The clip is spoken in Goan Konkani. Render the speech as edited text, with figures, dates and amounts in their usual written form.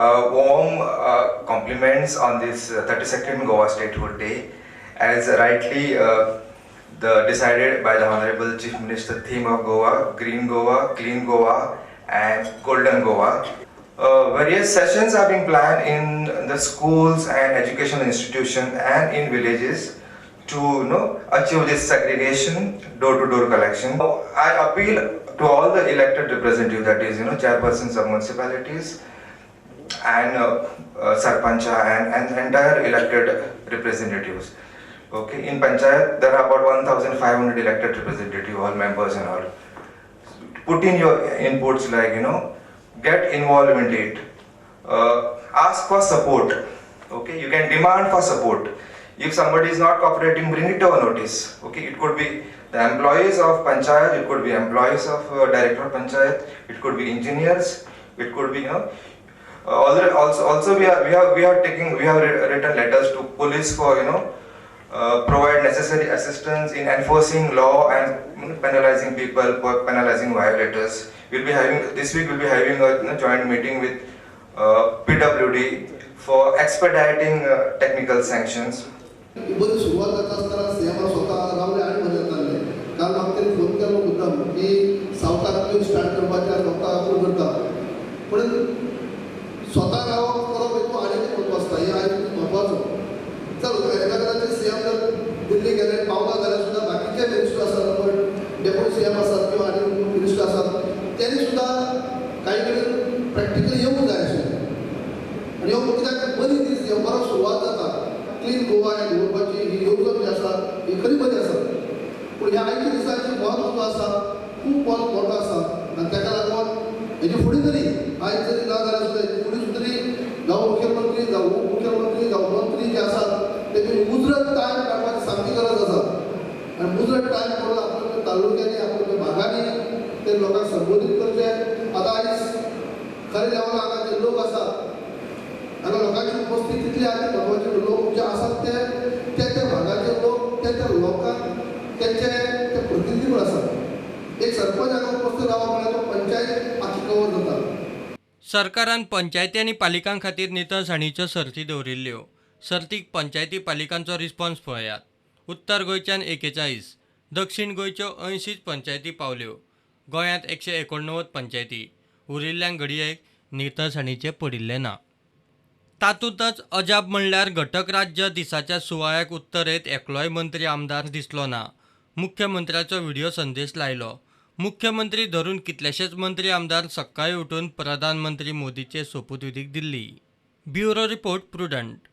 Warm compliments on this 32nd Goa Statehood Day, as rightly the decided by the Honorable Chief Minister theme of Goa, Green Goa, Clean Goa and Golden Goa. Various sessions are being planned in the schools and educational institutions and in villages to achieve this segregation, door-to-door collection. I appeal to all the elected representatives, that is, chairpersons of municipalities and sarpancha and entire elected representatives. Okay, in panchayat there are about 1,500 elected representatives, all members and all. Put in your inputs, like, get involved in it, ask for support. Okay, you can demand for support. If somebody is not cooperating, bring it to a notice. Okay, it could be the employees of panchayat, it could be employees of director of panchayat, it could be engineers, it could be, you know, also we have written letters to police for, provide necessary assistance in enforcing law and penalizing people, penalizing violators. We'll be having, this week we'll be having a joint meeting with PWD for expediting technical sanctions. बरी सुरवात जाता आसतना सीएमान स्वता रावले आनी बरें जातालें. काल म्हाका तेणी फोन केलो मुद्दाम की सावकाक क्लीन स्टार्ट करपाचें स्वता आपूण करता, पूण स्वता रावप करप हेतून आनी म्हत्व आसता, हें आनी म्हत्वाचो. चल एका कदाचित सीएम जर दिल्ली गेले पावना जाल्यार सुद्दां बाकीचे मिनिस्टर आसात, पण डेप्युटी सीएम आसात किंवा आनी मिनिस्टर आसात, तेणी सुद्दां कांय कडेन प्रॅक्टिकली येवंक जाय आशिल्लें. आनी हो कित्याक बरी दीस बरो सुरवात जाता. क्लीन गोवा हें दवरपाची ही येवजण जी आसा ही खरी बरी आसा, पूण ह्या आयच्या दिसाचें म्हत्व जो आसा खूब मोठो आसा आनी ताका लागून हेजे फुडें तरी आयज जरी ना जाल्यार सुद्दां हेजे फुडें सुद्दां तरी जावं मुख्यमंत्री जावं उपमुख्यमंत्री जावं मंत्री जे आसात तेजी मुजरत टायम काडपाची सामकी गरज आसा. आनी मुजरत टायम करून आपल्या तालुक्यांनी आपल्या भागांनी ते लोकांक संबोधीत करचे. आतां आयज खरें लेवला हांगा जे लोक आसात हांगा लोकांची उपस्थिती तितली आनी म्हत्वाचे लोक जे आसात ते त्या त्या भागाचे लोक त्या त्या लोकांक तेंचे ते प्रतिनिधी म्हूण आसात. एक सरपंच हांगा उपस्थित रावप म्हळ्यार तो पंचायत आखी कवर जाता. सरकारान पंचायती आनी पालिकां खातीर नितळसाणीच्यो सर्ती दवरिल्ल्यो. सर्तीक पंचायती पालिकांचो रिस्पॉन्स पळयात. उत्तर गोंयच्यान 41, दक्षिण गोंयच्यो 80 पंचायती पावल्यो. गोंयांत 189 पंचायती, उरिल्ल्यांक घडयेक नितळसाणीचें पडिल्लें ना. तातूंतच अजाप म्हणल्यार घटक राज्य दिसाच्या सुवाळ्याक उत्तरेंत एकलोय मंत्री आमदार दिसलो ना. मुख्यमंत्र्याचो व्हिडिओ संदेश लायलो. मुख्यमंत्री धरून कितलेशेच मंत्री आमदार सकाळीं उठून प्रधानमंत्री मोदीचे सोपूतविधीक दिल्ली. Bureau report, Prudent.